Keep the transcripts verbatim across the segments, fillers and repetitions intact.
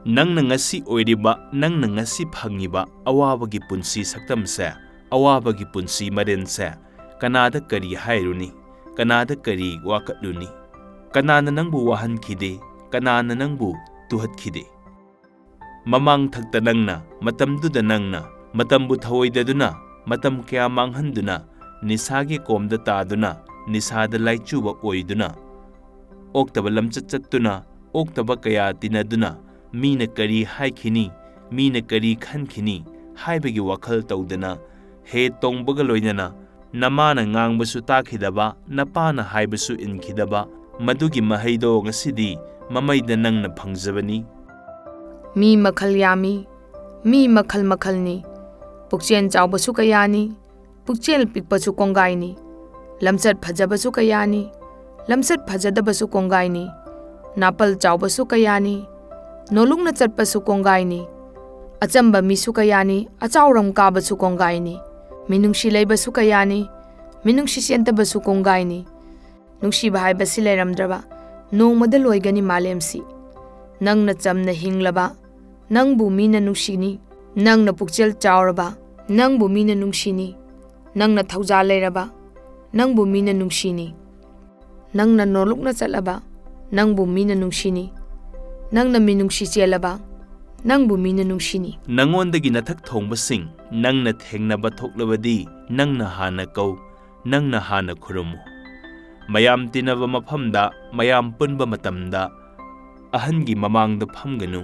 ꯅꯪꯅ ꯉꯁꯤ ꯑꯣꯏꯔꯤꯕ, ꯅꯪꯅ ꯉꯁꯤ ꯐꯪꯉꯤꯕ ꯑꯋꯥꯕꯒꯤ ꯄꯨꯟꯁꯤ ꯁꯛꯇꯝꯁꯦ, ꯑꯋꯥꯕꯒꯤ ꯄꯨꯟꯁꯤ ꯃꯔꯦꯟꯁꯦ, ꯀꯅꯥꯗ ꯀꯔꯤ ꯍꯥꯏꯔꯨꯅꯤ? ꯀꯅꯥꯗ ꯀꯔꯤ ꯋꯥꯀꯠꯂꯨꯅꯤ? ꯀꯅꯥꯅ ꯅꯪꯕꯨ ꯋꯥꯍꯟꯈꯤꯗꯦ? ꯀꯅꯥꯅ ꯅꯪꯕꯨ ꯇꯨꯍꯠꯈꯤꯗꯦ? ꯃꯃꯥꯡ ꯊꯛꯇ ꯅꯪꯅ, ꯃꯇꯝꯗꯨꯗ ꯅꯪꯅ, ꯃꯇꯝꯕꯨ ꯊꯧꯑꯣꯏꯗꯗꯨꯅ, ꯃꯇꯝ ꯀꯌꯥ ꯃꯥꯡꯍꯟꯗꯨꯅ, ꯅꯤꯁꯥꯒꯤ ꯀꯣꯝꯗ ꯇꯥꯗꯨꯅ, ꯅꯤꯁꯥꯗ ꯂꯥꯏꯆꯨꯕ ꯑꯣꯏꯗꯨꯅ, ꯑꯣꯛꯇꯕ ꯂꯝꯆꯠ ꯆꯠꯇꯨꯅ, ꯑꯣꯛꯇꯕ ꯀꯌꯥ ꯇꯤꯟꯅꯗꯨꯅ, ꯃꯤꯅ ꯀꯔꯤ ꯍꯥꯏꯈꯤꯅꯤ, ꯃꯤꯅ ꯀꯔꯤ ꯈꯟꯈꯤꯅꯤ ꯍꯥꯏꯕꯒꯤ ꯋꯥꯈꯜ ꯇꯧꯗꯅ, ꯍꯦ ꯇꯣꯡꯕꯒ ꯂꯣꯏꯅꯅ ꯅꯃꯥꯅ ꯉꯥꯡꯕꯁꯨ ꯇꯥꯈꯤꯗꯕ, ꯅꯄꯥꯅ ꯍꯥꯏꯕꯁꯨ ꯏꯟꯈꯤꯗꯕ, ꯃꯗꯨꯒꯤ ꯃꯍꯩꯗꯣ ꯉꯁꯤꯗꯤ ꯃꯃꯩꯗ ꯅꯪꯅ ꯐꯪꯖꯕꯅꯤ꯫ ꯃꯤ ꯃꯈꯜ ꯌꯥꯝꯃꯤ, ꯃꯤ ꯃꯈꯜ ꯃꯈꯜꯅꯤ꯫ ꯄꯨꯛꯆꯦꯜ ꯆꯥꯎꯕꯁꯨ ꯀꯌꯥꯅꯤ, ꯄꯨꯛꯆꯦꯜ ꯄꯤꯛꯄꯁꯨ ꯀꯣꯡꯒꯥꯏꯅꯤ꯫ ꯂꯝꯆꯠ ꯐꯖꯕꯁꯨ ꯀꯌꯥꯅꯤ, ꯂꯝꯆꯠ ꯐꯖꯗꯕꯁꯨ ꯀꯣꯡꯒꯥꯏꯅꯤ꯫ ꯅꯥꯄꯜ ꯆꯥꯎꯕꯁꯨ ꯀꯌꯥꯅꯤ, ꯅꯣꯂꯨꯛꯅ ꯆꯠꯄꯁꯨ ꯀꯣꯡꯒꯥꯏꯅꯤ꯫ ꯑꯆꯝꯕ ꯃꯤꯁꯨ ꯀꯌꯥꯅꯤ, ꯑꯆꯥꯎꯔꯝ ꯀꯥꯕꯁꯨ ꯀꯣꯡꯒꯥꯏꯅꯤ꯫ ꯃꯤꯅꯨꯡꯁꯤ ꯂꯩꯕꯁꯨ ꯀꯌꯥꯅꯤ, ꯃꯤꯅꯨꯡꯁꯤ ꯆꯦꯟꯗꯕꯁꯨ ꯀꯣꯡꯒꯥꯏꯅꯤ꯫ ꯅꯨꯡꯁꯤꯕ ꯍꯥꯏꯕꯁꯤ ꯂꯩꯔꯝꯗ꯭ꯔꯕ, ꯅꯣꯡꯃꯗ ꯂꯣꯏꯒꯅꯤ ꯃꯥꯂꯦꯝꯁꯤ꯫ ꯅꯪꯅ ꯆꯝꯅ ꯍꯤꯡꯂꯕ, ꯅꯪꯕꯨ ꯃꯤꯅ ꯅꯨꯡꯁꯤꯅꯤ꯫ ꯅꯪꯅ ꯄꯨꯛꯆꯦꯜ ꯆꯥꯎꯔꯕ, ꯅꯪꯕꯨ ꯃꯤꯅ ꯅꯨꯡꯁꯤꯅꯤ꯫ ꯅꯪꯅ ꯊꯧꯖꯥꯜ ꯂꯩꯔꯕ, ꯅꯪꯕꯨ ꯃꯤꯅ ꯅꯨꯡꯁꯤꯅꯤ꯫ ꯅꯪꯅ ꯅꯣꯂꯨꯛꯅ ꯆꯠꯂꯕ, ꯅꯪꯕꯨ ꯃꯤꯅ ꯅꯨꯡꯁꯤꯅꯤ꯫ ꯅꯪꯅ ꯃꯤꯅꯨꯡꯁꯤ ꯆꯦꯜꯂꯕ, ꯅꯪꯕꯨ ꯃꯤꯅ ꯅꯨꯡꯁꯤꯅꯤ꯫ ꯅꯉꯣꯟꯗꯒꯤ ꯅꯊꯛ ꯊꯣꯡꯕꯁꯤꯡ ꯅꯪꯅ ꯊꯦꯡꯅꯕ ꯊꯣꯛꯂꯕꯗꯤ, ꯅꯪꯅ ꯍꯥꯟꯅ ꯀꯧ, ꯅꯪꯅ ꯍꯥꯟꯅ ꯈꯨꯔꯨꯝꯃꯨ꯫ ꯃꯌꯥꯝ ꯇꯤꯟꯅꯕ ꯃꯐꯝꯗ, ꯃꯌꯥꯝ ꯄꯨꯟꯕ ꯃꯇꯝꯗ, ꯑꯍꯟꯒꯤ ꯃꯃꯥꯡꯗ ꯐꯝꯒꯅꯨ,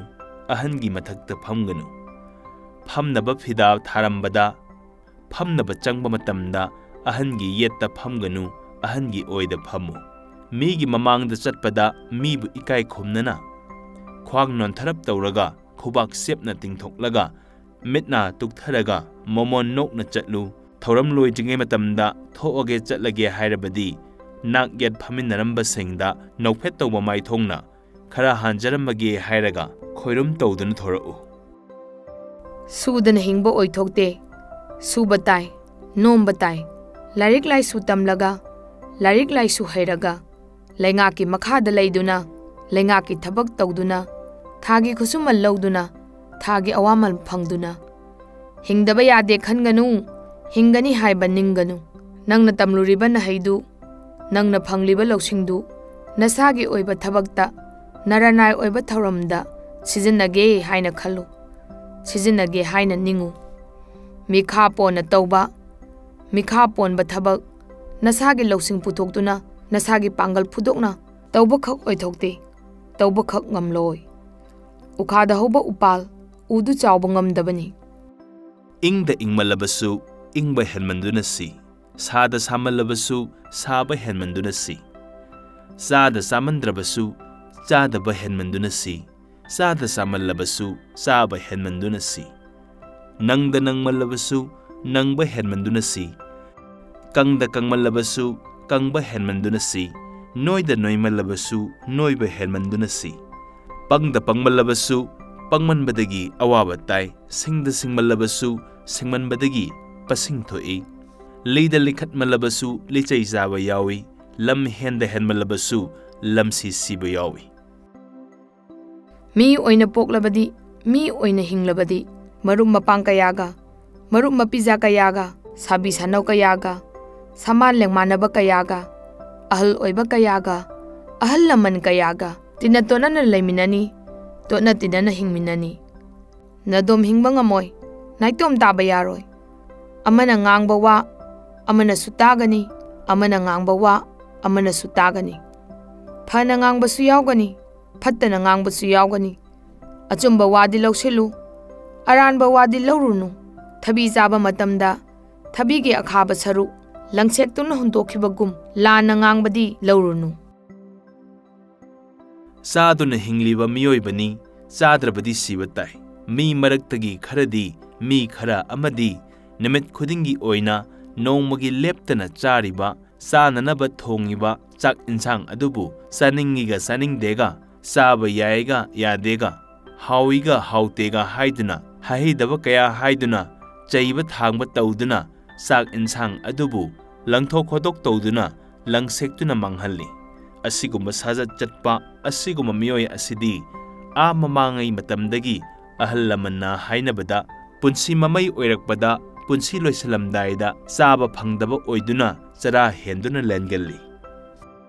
ꯑꯍꯟꯒꯤ ꯃꯊꯛꯇ ꯐꯝꯒꯅꯨ꯫ ꯐꯝꯅꯕ ꯐꯤꯗꯥ ꯊꯥꯔꯝꯕꯗ, ꯐꯝꯅꯕ ꯆꯪꯕ ꯃꯇꯝꯗ ꯑꯍꯟꯒꯤ ꯌꯦꯠꯇ ꯐꯝꯒꯅꯨ, ꯑꯍꯟꯒꯤ ꯑꯣꯏꯗ ꯐꯝꯃꯨ꯫ ꯃꯤꯒꯤ ꯃꯃꯥꯡꯗ ꯆꯠꯄꯗ ꯃꯤꯕꯨ ꯏꯀꯥꯏ ꯈꯨꯝꯅꯅ, ꯈ꯭ꯋꯥꯡ ꯅꯣꯟꯊꯔꯞ ꯇꯧꯔꯒ, ꯈꯨꯕꯥꯛ ꯆꯦꯞꯅ ꯇꯤꯡꯊꯣꯛꯂꯒ, ꯃꯤꯠ ꯅꯥ ꯇꯨꯛꯊꯔꯒ ꯃꯣꯃꯣꯟ ꯅꯣꯛꯅ ꯆꯠꯂꯨ꯫ ꯊꯧꯔꯝ ꯂꯣꯏꯗ꯭ꯔꯤꯉꯩ ꯃꯇꯝꯗ ꯊꯣꯛꯑꯒꯦ ꯆꯠꯂꯒꯦ ꯍꯥꯏꯔꯕꯗꯤ, ꯅꯥꯛ ꯌꯦꯠ ꯐꯝꯃꯤꯟꯅꯔꯝꯕꯁꯤꯡꯗ ꯅꯣꯛꯐꯦꯠ ꯇꯧꯕ ꯃꯥꯏꯊꯣꯡꯅ, "ꯈꯔ ꯍꯥꯟꯖꯔꯝꯃꯒꯦ" ꯍꯥꯏꯔꯒ ꯈꯣꯏꯔꯨꯝ ꯇꯧꯗꯨꯅ ꯊꯣꯔꯛꯎ꯫ ꯁꯨꯗꯅ ꯍꯤꯡꯕ ꯑꯣꯏꯊꯣꯛꯇꯦ꯫ ꯁꯨꯕ ꯇꯥꯏ, ꯅꯣꯝꯕ ꯇꯥꯏ꯫ ꯂꯥꯏꯔꯤꯛ ꯂꯥꯏꯁꯨ ꯇꯝꯂꯒ, ꯂꯥꯏꯔꯤꯛ ꯂꯥꯏꯁꯨ ꯍꯩꯔꯒ, ꯂꯩꯉꯥꯛꯀꯤ ꯃꯈꯥꯗ ꯂꯩꯗꯨꯅ, ꯂꯩꯉꯥꯛꯀꯤ ꯊꯕꯛ ꯇꯧꯗꯨꯅ, ꯊꯥꯒꯤ ꯈꯨꯠꯁꯨꯃꯟ ꯂꯧꯗꯨꯅ, ꯊꯥꯒꯤ ꯑꯋꯥꯃꯟ ꯐꯪꯗꯨꯅ꯫ ꯍꯤꯡꯗꯕ ꯌꯥꯗꯦ ꯈꯟꯒꯅꯨ, ꯍꯤꯡꯒꯅꯤ ꯍꯥꯏꯕ ꯅꯤꯡꯒꯅꯨ꯫ ꯅꯪꯅ ꯇꯝꯂꯨꯔꯤꯕ ꯅꯍꯩꯗꯨ, ꯅꯪꯅ ꯐꯪꯂꯤꯕ ꯂꯧꯁꯤꯡꯗꯨ ꯅꯁꯥꯒꯤ ꯑꯣꯏꯕ ꯊꯕꯛꯇ, ꯅꯔꯅꯥꯏ ꯑꯣꯏꯕ ꯊꯧꯔꯝꯗ ꯁꯤꯖꯤꯟꯅꯒꯦ ꯍꯥꯏꯅ ꯈꯜꯂꯨ, ꯁꯤꯖꯤꯟꯅꯒꯦ ꯍꯥꯏꯅ ꯅꯤꯡꯉꯨ꯫ ꯃꯤꯈꯥ ꯄꯣꯟꯅ ꯇꯧꯕ, ꯃꯤꯈꯥ ꯄꯣꯟꯕ ꯊꯕꯛ, ꯅꯁꯥꯒꯤ ꯂꯧꯁꯤꯡ ꯄꯨꯊꯣꯛꯇꯨꯅ ꯅꯁꯥꯒꯤ ꯄꯥꯡꯒꯜ ꯐꯨꯗꯣꯛꯅ ꯇꯧꯕꯈꯛ ꯑꯣꯏꯊꯣꯛꯇꯦ, ꯇꯧꯕꯈꯛ ꯉꯝꯂꯣꯏ꯫ ꯎꯈꯥꯗ ꯍꯧꯕ ꯎꯄꯥꯜ ꯎꯗꯨ ꯆꯥꯎꯕ ꯉꯝꯗꯕꯅꯤ꯫ ꯏꯪꯗ ꯏꯪꯃꯜꯂꯕꯁꯨ ꯏꯪꯕ ꯍꯦꯟꯃꯟꯗꯨꯅ ꯁꯤ, ꯁꯥꯗ ꯁꯥꯃꯜꯂꯕꯁꯨ ꯁꯥꯕ ꯍꯦꯟꯃꯟꯗꯨꯅ ꯁꯤ꯫ ꯆꯥꯗ ꯆꯥꯃꯟꯗ꯭ꯔꯕꯁꯨ ꯆꯥꯗꯕ ꯍꯦꯟꯃꯟꯗꯨꯅ ꯁꯤ, ꯆꯥꯗ ꯆꯥꯃꯜꯂꯕꯁꯨ ꯆꯥꯕ ꯍꯦꯟꯃꯟꯗꯨꯅ ꯁꯤ꯫ ꯅꯪꯗ ꯅꯪꯃꯜꯂꯕꯁꯨ ꯅꯪꯕ ꯍꯦꯟꯃꯟꯗꯨꯅ ꯁꯤ꯫ ꯀꯪꯗ ꯀꯪꯃꯜꯂꯕꯁꯨ ꯀꯪꯕ ꯍꯦꯟꯃꯟꯗꯨꯅ ꯁꯤ꯫ ꯅꯣꯏꯗ ꯅꯣꯏꯃꯜꯂꯕꯁꯨ ꯅꯣꯏꯕ ꯍꯦꯟꯃꯟꯗꯨꯅ ꯁꯤ꯫ ꯄꯪꯗ ꯄꯪꯃꯜꯂꯕꯁꯨ ꯄꯪꯃꯟꯕꯗꯒꯤ ꯑꯋꯥꯕ ꯇꯥꯏ꯫ ꯁꯤꯡꯗ ꯁꯤꯡꯃꯜꯂꯕꯁꯨ ꯁꯤꯡꯃꯟꯕꯗꯒꯤ ꯄꯁꯤꯡ ꯊꯣꯛꯏ꯫ ꯂꯤꯗ ꯂꯤꯈꯠꯃꯜꯂꯕꯁꯨ ꯂꯤꯆꯩ ꯆꯥꯕ ꯌꯥꯎꯏ꯫ ꯂꯝ ꯍꯦꯟꯗ ꯍꯦꯟꯃꯜꯂꯕꯁꯨ ꯂꯝꯁꯤ ꯁꯤꯕ ꯌꯥꯎꯏ꯫ ꯃꯤ ꯑꯣꯏꯅ ꯄꯣꯛꯂꯕꯗꯤ, ꯃꯤ ꯑꯣꯏꯅ ꯍꯤꯡꯂꯕꯗꯤ, ꯃꯔꯨꯞ ꯃꯄꯥꯡ ꯀꯌꯥꯒ, ꯃꯔꯨꯞ ꯃꯄꯤꯖꯥ ꯀꯌꯥꯒ, ꯁꯥꯕꯤ ꯁꯥꯅꯧ ꯀꯌꯥꯒ, ꯁꯃꯥꯟ ꯂꯦꯡꯃꯥꯟꯅꯕ ꯀꯌꯥꯒ, ꯑꯍꯜ ꯑꯣꯏꯕ ꯀꯌꯥꯒ, ꯑꯍꯜ ꯂꯃꯟ ꯀꯌꯥꯒ ꯇꯤꯟꯅ ꯇꯣꯠꯅꯅ ꯂꯩꯃꯤꯟꯅꯅꯤ, ꯇꯣꯠꯅ ꯇꯤꯟꯅꯅ ꯍꯤꯡꯃꯤꯟꯅꯅꯤ꯫ ꯅꯗꯣꯝ ꯍꯤꯡꯕ ꯉꯝꯃꯣꯏ, ꯅꯥꯏꯇꯣꯝ ꯇꯥꯕ ꯌꯥꯔꯣꯏ꯫ ꯑꯃꯅ ꯉꯥꯡꯕ ꯋꯥ ꯑꯃꯅꯁꯨ ꯇꯥꯒꯅꯤ, ꯑꯃꯅ ꯉꯥꯡꯕ ꯋꯥ ꯑꯃꯅꯁꯨ ꯇꯥꯒꯅꯤ꯫ ꯐꯅ ꯉꯥꯡꯕꯁꯨ ꯌꯥꯎꯒꯅꯤ, ꯐꯠꯇꯅ ꯉꯥꯡꯕꯁꯨ ꯌꯥꯎꯒꯅꯤ꯫ ꯑꯆꯨꯝꯕ ꯋꯥꯗꯤ ꯂꯧꯁꯤꯜꯂꯨ, ꯑꯔꯥꯟꯕ ꯋꯥꯗꯤ ꯂꯧꯔꯨꯅꯨ꯫ ꯊꯕꯤ ꯆꯥꯕ ꯃꯇꯝꯗ ꯊꯕꯤꯒꯤ ꯑꯈꯥꯕ ꯁꯔꯨꯛ ꯂꯪꯁꯦꯛꯇꯨꯅ ꯍꯨꯟꯗꯣꯛꯈꯤꯕꯒꯨꯝ ꯂꯥꯟꯅ ꯉꯥꯡꯕꯗꯤ ꯂꯧꯔꯨꯅꯨ꯫ ꯆꯥꯗꯨꯅ ꯍꯤꯡꯂꯤꯕ ꯃꯤꯑꯣꯏꯕꯅꯤ, ꯆꯥꯗ꯭ꯔꯕꯗꯤ ꯁꯤꯕ ꯇꯥꯏ꯫ ꯃꯤ ꯃꯔꯛꯇꯒꯤ ꯈꯔꯗꯤ, ꯃꯤ ꯈꯔ ꯑꯃꯗꯤ ꯅꯨꯃꯤꯠ ꯈꯨꯗꯤꯡꯒꯤ ꯑꯣꯏꯅ ꯅꯣꯡꯃꯒꯤ ꯂꯦꯞꯇꯅ ꯆꯥꯔꯤꯕ, ꯆꯥꯅꯅꯕ ꯊꯣꯡꯉꯤꯕ ꯆꯥꯛ ꯏꯟꯁꯥꯡ ꯑꯗꯨꯕꯨ ꯆꯥꯅꯤꯡꯉꯤꯒ ꯆꯥꯅꯤꯡꯗꯦꯒ, ꯆꯥꯕ ꯌꯥꯏꯒ ꯌꯥꯗꯦꯒ, ꯍꯥꯎꯏꯒ ꯍꯥꯎꯇꯦꯒ ꯍꯥꯏꯗꯨꯅ, ꯍꯥꯍꯩꯗꯕ ꯀꯌꯥ ꯍꯥꯏꯗꯨꯅ, ꯆꯩꯕ ꯊꯥꯡꯕ ꯇꯧꯗꯨꯅ, ꯆꯥꯛ ꯏꯟꯁꯥꯡ ꯑꯗꯨꯕꯨ ꯂꯪꯊꯣꯛ ꯈꯣꯠꯇꯣꯛ ꯇꯧꯗꯨꯅ ꯂꯪꯁꯦꯛꯇꯨꯅ ꯃꯥꯡꯍꯜꯂꯤ꯫ ꯑꯁꯤꯒꯨꯝꯕ ꯁꯥꯖꯠ ꯆꯠꯄ ꯑꯁꯤꯒꯨꯝꯕ ꯃꯤꯑꯣꯏ ꯑꯁꯤꯗꯤ ꯑꯥ ꯃꯃꯥꯡꯉꯩ ꯃꯇꯝꯗꯒꯤ ꯑꯍꯜ ꯂꯃꯟꯅ ꯍꯥꯏꯅꯕꯗ, ꯄꯨꯟꯁꯤ ꯃꯃꯩ ꯑꯣꯏꯔꯛꯄꯗ, ꯄꯨꯟꯁꯤ ꯂꯣꯏꯁꯤꯜꯂꯝꯗꯥꯏꯗ ꯆꯥꯕ ꯐꯪꯗꯕ ꯑꯣꯏꯗꯨꯅ ꯆꯔꯥ ꯍꯦꯟꯗꯨꯅ ꯂꯦꯟꯒꯜꯂꯤ꯫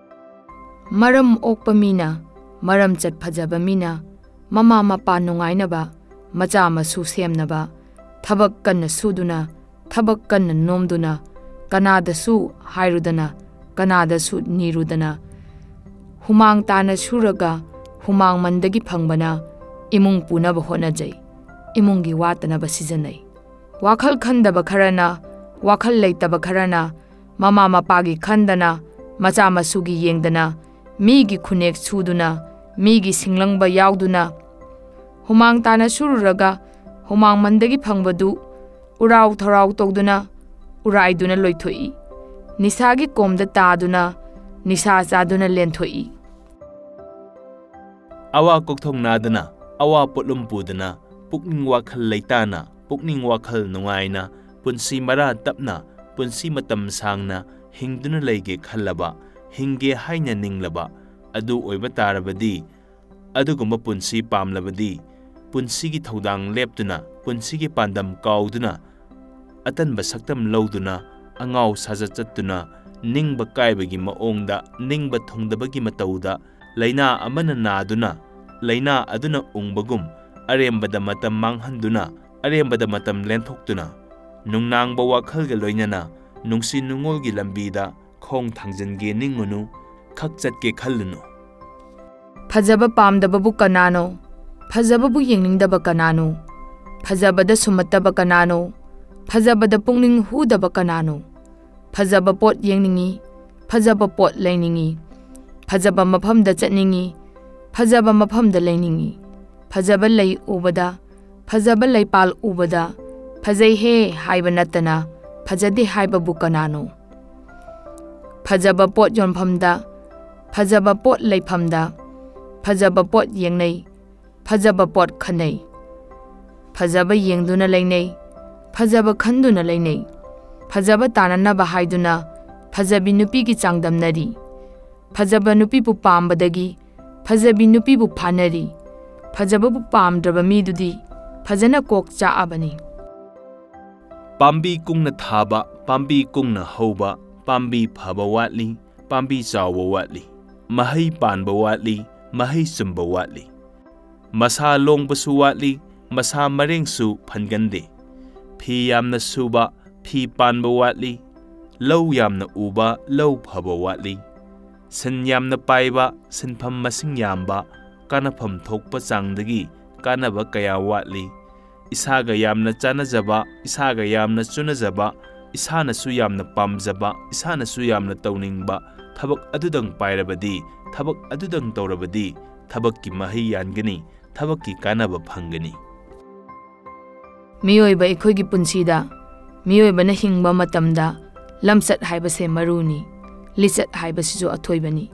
ꯃꯔꯝ ꯑꯣꯛꯄ ꯃꯤꯅ, ꯃꯔꯝꯆꯠ ꯐꯖꯕ ꯃꯤꯅ, ꯃꯃꯥ ꯃꯄꯥ ꯅꯨꯡꯉꯥꯏꯅꯕ, ꯃꯆꯥ ꯃꯁꯨ ꯁꯦꯝꯅꯕ, ꯊꯕꯛ ꯀꯟꯅ ꯁꯨꯗꯨꯅ, ꯊꯕꯛ ꯀꯟꯅ ꯅꯣꯝꯗꯨꯅ, ꯀꯅꯥꯗꯁꯨ ꯍꯥꯏꯔꯨꯗꯅ, ꯀꯅꯥꯗꯁꯨ ꯅꯤꯔꯨꯗꯅ, ꯍꯨꯃꯥꯡ ꯇꯥꯅ ꯁꯨꯔꯒ ꯍꯨꯃꯥꯡꯃꯟꯗꯒꯤ ꯐꯪꯕꯅ ꯏꯃꯨꯡ ꯄꯨꯅꯕ ꯍꯣꯠꯅꯖꯩ, ꯏꯃꯨꯡꯒꯤ ꯋꯥꯠꯇꯅꯕ ꯁꯤꯖꯤꯟꯅꯩ꯫ ꯋꯥꯈꯜ ꯈꯟꯗꯕ ꯈꯔꯅ, ꯋꯥꯈꯜ ꯂꯩꯇꯕ ꯈꯔꯅ, ꯃꯃꯥ ꯃꯄꯥꯒꯤ ꯈꯟꯗꯅ, ꯃꯆꯥ ꯃꯁꯨꯒꯤ ꯌꯦꯡꯗꯅ, ꯃꯤꯒꯤ ꯈꯨꯅꯦꯛ ꯁꯨꯗꯨꯅ, ꯃꯤꯒꯤ ꯁꯤꯡꯂꯪꯕ ꯌꯥꯎꯗꯨꯅ, ꯍꯨꯃꯥꯡ ꯇꯥꯅ ꯁꯨꯔꯨꯔꯒ ꯍꯨꯃꯥꯡꯃꯟꯗꯒꯤ ꯐꯪꯕꯗꯨ ꯎꯔꯥꯎ ꯊꯔꯥꯎ ꯇꯧꯗꯨꯅ, ꯎꯔꯥꯏꯗꯨꯅ ꯂꯣꯏꯊꯣꯛꯏ꯫ ꯅꯤꯁꯥꯒꯤ ꯀꯣꯝꯗ ꯇꯥꯗꯨꯅ, ꯅꯤꯁꯥ ꯆꯥꯗꯨꯅ ꯂꯦꯟꯊꯣꯛꯏ꯫ ꯑꯋꯥ ꯀꯣꯛꯊꯣꯡ ꯅꯥꯗꯅ, ꯑꯋꯥ ꯄꯣꯠꯂꯨꯝ ꯄꯨꯗꯅ, ꯄꯨꯛꯅꯤꯡ ꯋꯥꯈꯜ ꯂꯩꯇꯥꯅ, ꯄꯨꯛꯅꯤꯡ ꯋꯥꯈꯜ ꯅꯨꯡꯉꯥꯏꯅ, ꯄꯨꯟꯁꯤ ꯃꯔꯥ ꯇꯞꯅ, ꯄꯨꯟꯁꯤ ꯃꯇꯝ ꯁꯥꯡꯅ ꯍꯤꯡꯗꯨꯅ ꯂꯩꯒꯦ ꯈꯜꯂꯕ, ꯍꯤꯡꯒꯦ ꯍꯥꯏꯅ ꯅꯤꯡꯂꯕ, ꯑꯗꯨ ꯑꯣꯏꯕ ꯇꯥꯔꯕꯗꯤ, ꯑꯗꯨꯒꯨꯝꯕ ꯄꯨꯟꯁꯤ ꯄꯥꯝꯂꯕꯗꯤ, ꯄꯨꯟꯁꯤꯒꯤ ꯊꯧꯗꯥꯡ ꯂꯦꯞꯇꯨꯅ, ꯄꯨꯟꯁꯤꯒꯤ ꯄꯥꯟꯗꯝ ꯀꯥꯎꯗꯨꯅ, ꯑꯇꯟꯕ ꯁꯛꯇꯝ ꯂꯧꯗꯨꯅ, ꯑꯉꯥꯎ ꯁꯥꯖꯠ ꯆꯠꯇꯨꯅ, ꯅꯤꯡꯕ ꯀꯥꯏꯕꯒꯤ ꯃꯑꯣꯡꯗ, ꯅꯤꯡꯕ ꯊꯨꯡꯗꯕꯒꯤ ꯃꯇꯧꯗ, ꯂꯥꯏꯅꯥ ꯑꯃꯅ ꯅꯥꯗꯨꯅ, ꯂꯥꯏꯅꯥ ꯑꯗꯨꯅ ꯎꯪꯕꯒꯨꯝ, ꯑꯔꯦꯝꯕꯗ ꯃꯇꯝ ꯃꯥꯡꯍꯟꯗꯨꯅ, ꯑꯔꯦꯝꯕꯗ ꯃꯇꯝ ꯂꯦꯟꯊꯣꯛꯇꯨꯅ, ꯅꯨꯡꯅꯥꯡꯕ ꯋꯥꯈꯜꯒ ꯂꯣꯏꯅꯅ ꯅꯨꯡꯁꯤ ꯅꯨꯡꯉꯣꯜꯒꯤ ꯂꯝꯕꯤꯗ ꯈꯣꯡ ꯊꯥꯡꯖꯤꯟꯒꯦ ꯅꯤꯡꯉꯨꯅꯨ, ꯈꯛ ꯆꯠꯀꯦ ꯈꯜꯂꯨꯅꯨ꯫ ꯐꯖꯕ ꯄꯥꯝꯗꯕꯕꯨ ꯀꯅꯥꯅꯣ? ꯐꯖꯕꯕꯨ ꯌꯦꯡꯅꯤꯡꯗꯕ ꯀꯅꯥꯅꯣ? ꯐꯖꯕꯗ ꯁꯨꯝꯃꯠꯇꯕ ꯀꯅꯥꯅꯣ? ꯐꯖꯕꯗ ꯄꯨꯛꯅꯤꯡ ꯍꯨꯗꯕ ꯀꯅꯥꯅꯣ? ꯐꯖꯕ ꯄꯣꯠ ꯌꯦꯡꯅꯤꯡꯏ, ꯐꯖꯕ ꯄꯣꯠ ꯂꯩꯅꯤꯡꯏ, ꯐꯖꯕ ꯃꯐꯝꯗ ꯆꯠꯅꯤꯡꯏ, ꯐꯖꯕ ꯃꯐꯝꯗ ꯂꯩꯅꯤꯡꯏ꯫ ꯐꯖꯕ ꯂꯩ ꯎꯕꯗ, ꯐꯖꯕ ꯂꯩꯄꯥꯜ ꯎꯕꯗ ꯐꯖꯩꯍꯦ ꯍꯥꯏꯕ ꯅꯠꯇꯅ ꯐꯖꯗꯦ ꯍꯥꯏꯕꯕꯨ ꯀꯅꯥꯅꯣ? ꯐꯖꯕ ꯄꯣꯠ ꯌꯣꯟꯐꯝꯗ, ꯐꯖꯕ ꯄꯣꯠ ꯂꯩꯐꯝꯗ ꯐꯖꯕ ꯄꯣꯠ ꯌꯦꯡꯅꯩ, ꯐꯖꯕ ꯄꯣꯠ ꯈꯟꯅꯩ꯫ ꯐꯖꯕ ꯌꯦꯡꯗꯨꯅ ꯂꯩꯅꯩ, ꯐꯖꯕ ꯈꯟꯗꯨꯅ ꯂꯩꯅꯩ꯫ ꯐꯖꯕ ꯇꯥꯅꯅꯕ ꯍꯥꯏꯗꯨꯅ ꯐꯖꯕꯤ ꯅꯨꯄꯤꯒꯤ ꯆꯥꯡꯗꯝꯅꯔꯤ꯫ ꯐꯖꯕ ꯅꯨꯄꯤꯕꯨ ꯄꯥꯝꯕꯗꯒꯤ ꯐꯖꯕꯤ ꯅꯨꯄꯤꯕꯨ ꯐꯥꯅꯔꯤ꯫ ꯐꯖꯕꯕꯨ ꯄꯥꯝꯗ꯭ꯔꯕ ꯃꯤꯗꯨꯗꯤ ꯐꯖꯅ ꯀꯣꯛ ꯆꯥꯛꯑꯕꯅꯤ꯫ ꯄꯥꯝꯕꯤ ꯀꯨꯡꯅ ꯊꯥꯕ, ꯄꯥꯝꯕꯤ ꯀꯨꯡꯅ ꯍꯧꯕ, ꯄꯥꯝꯕꯤ ꯐꯕ ꯋꯥꯠꯂꯤ, ꯄꯥꯝꯕꯤ ꯆꯥꯎꯕ ꯋꯥꯠꯂꯤ, ꯃꯍꯩ ꯄꯥꯟꯕ ꯋꯥꯠꯂꯤ, ꯃꯍꯩ ꯆꯨꯝꯕ ꯋꯥꯠꯂꯤ꯫ ꯃꯁꯥ ꯂꯣꯡꯕꯁꯨ ꯋꯥꯠꯂꯤ, ꯃꯁꯥ ꯃꯔꯦꯡꯁꯨ ꯐꯟꯒꯟꯗꯦ꯫ ꯐꯤ ꯌꯥꯝꯅ ꯁꯨꯕ, ꯐꯤ ꯄꯥꯟꯕ ꯋꯥꯠꯂꯤ, ꯂꯧ ꯌꯥꯝꯅ ꯎꯕ, ꯂꯧ ꯐꯕ ꯋꯥꯠꯂꯤ꯫ ꯁꯤꯟ ꯌꯥꯝꯅ ꯄꯥꯏꯕ, ꯁꯤꯟꯐꯝ ꯃꯁꯤꯡ ꯌꯥꯝꯕ, ꯀꯥꯟꯅꯐꯝ ꯊꯣꯛꯄ ꯆꯥꯡꯗꯒꯤ ꯀꯥꯟꯅꯕ ꯀꯌꯥ ꯋꯥꯠꯂꯤ꯫ ꯏꯁꯥꯒ ꯌꯥꯝꯅ ꯆꯥꯟꯅꯖꯕ, ꯏꯁꯥꯒ ꯌꯥꯝꯅ ꯆꯨꯅꯖꯕ, ꯏꯁꯥꯅꯁꯨ ꯌꯥꯝꯅ ꯄꯥꯝꯖꯕ, ꯏꯁꯥꯅꯁꯨ ꯌꯥꯝꯅ ꯇꯧꯅꯤꯡꯕ ꯊꯕꯛ ꯑꯗꯨꯗꯪ ꯄꯥꯏꯔꯕꯗꯤ, ꯊꯕꯛ ꯑꯗꯨꯗꯪ ꯇꯧꯔꯕꯗꯤ, ꯊꯕꯛꯀꯤ ꯃꯍꯩ ꯌꯥꯟꯒꯅꯤ, ꯊꯕꯛꯀꯤ ꯀꯥꯟꯅꯕ ꯐꯪꯒꯅꯤ꯫ ꯃꯤꯑꯣꯏꯕ ꯑꯩꯈꯣꯏꯒꯤ ꯄꯨꯟꯁꯤꯗ, ꯃꯤꯑꯣꯏꯕꯅ ꯍꯤꯡꯕ ꯃꯇꯝꯗ ꯂꯝꯆꯠ ꯍꯥꯏꯕꯁꯦ ꯃꯔꯨꯅꯤ, ꯂꯤꯆꯠ ꯍꯥꯏꯕꯁꯤꯁꯨ ꯑꯊꯣꯏꯕꯅꯤ꯫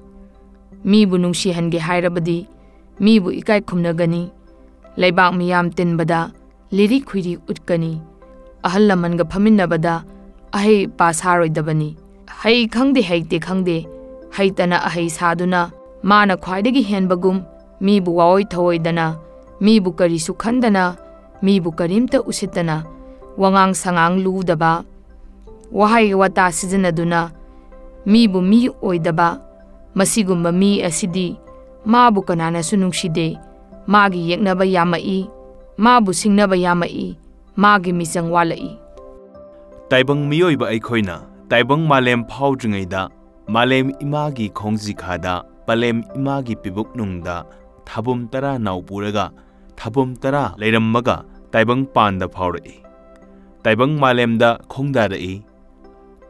ꯃꯤꯕꯨ ꯅꯨꯡꯁꯤꯍꯟꯒꯦ ꯍꯥꯏꯔꯕꯗꯤ ꯃꯤꯕꯨ ꯏꯀꯥꯏ ꯈꯨꯝꯅꯒꯅꯤ, ꯂꯩꯕꯥꯛ ꯃꯤꯌꯥꯝ ꯇꯤꯟꯕꯗ ꯂꯤꯔꯤ ꯈꯨꯏꯔꯤ ꯎꯠꯀꯅꯤ, ꯑꯍꯜ ꯂꯃꯟꯒ ꯐꯝꯃꯤꯟꯅꯕꯗ ꯑꯍꯩ ꯄꯥ ꯁꯥꯔꯣꯏꯗꯕꯅꯤ꯫ ꯍꯩ ꯈꯪꯗꯦ ꯍꯩꯇꯦ ꯈꯪꯗꯦ, ꯍꯩꯇꯅ ꯑꯍꯩ ꯁꯥꯗꯨꯅ ꯃꯥꯅ ꯈ꯭ꯋꯥꯏꯗꯒꯤ ꯍꯦꯟꯕꯒꯨꯝ ꯃꯤꯕꯨ ꯋꯥꯑꯣꯏ ꯊꯑꯣꯏꯗꯅ, ꯃꯤꯕꯨ ꯀꯔꯤꯁꯨ ꯈꯟꯗꯅ, ꯃꯤꯕꯨ ꯀꯔꯤꯝꯇ ꯎꯁꯤꯠꯇꯅ, ꯋꯥꯉꯥꯡ ꯁꯉꯥꯡ ꯂꯨꯗꯕ, ꯋꯥꯍꯩ ꯋꯥꯇꯥ ꯁꯤꯖꯤꯟꯅꯗꯨꯅ ꯃꯤꯕꯨ ꯃꯤ ꯑꯣꯏꯗꯕ, ꯃꯁꯤꯒꯨꯝꯕ ꯃꯤ ꯑꯁꯤꯗꯤ ꯃꯥꯕꯨ ꯀꯅꯥꯅꯁꯨ ꯅꯨꯡꯁꯤꯗꯦ, ꯃꯥꯒꯤ ꯌꯦꯛꯅꯕ ꯌꯥꯝꯃꯛꯏ, ꯃꯥꯕꯨ ꯁꯤꯡꯅꯕ ꯌꯥꯝꯃꯛꯏ, ꯃꯥꯒꯤ ꯃꯤꯆꯪ ꯋꯥꯠꯂꯛꯏ꯫ ꯇꯥꯏꯕꯪ ꯃꯤꯑꯣꯏꯕ ꯑꯩꯈꯣꯏꯅ ꯇꯥꯏꯕꯪ ꯃꯥꯂꯦꯝ ꯐꯥꯎꯗ꯭ꯔꯤꯉꯩꯗ ꯃꯥꯂꯦꯝ ꯏꯃꯥꯒꯤ ꯈꯣꯡꯖꯤꯈꯥꯗ ꯄꯂꯦꯝ ꯏꯃꯥꯒꯤ ꯄꯤꯕꯨꯛꯅꯨꯡꯗ ꯊꯥꯕꯨꯝ ꯇꯔꯥ ꯅꯥꯎꯄꯨꯔꯒ ꯊꯥꯕꯨꯝ ꯇꯔꯥ ꯂꯩꯔꯝꯃꯒ ꯇꯥꯏꯕꯪ ꯄꯥꯟꯗ ꯐꯥꯎꯔꯛꯏ꯫ ꯇꯥꯏꯕꯪ ꯃꯥꯂꯦꯝꯗ ꯈꯣꯡꯗꯥꯔꯛꯏ꯫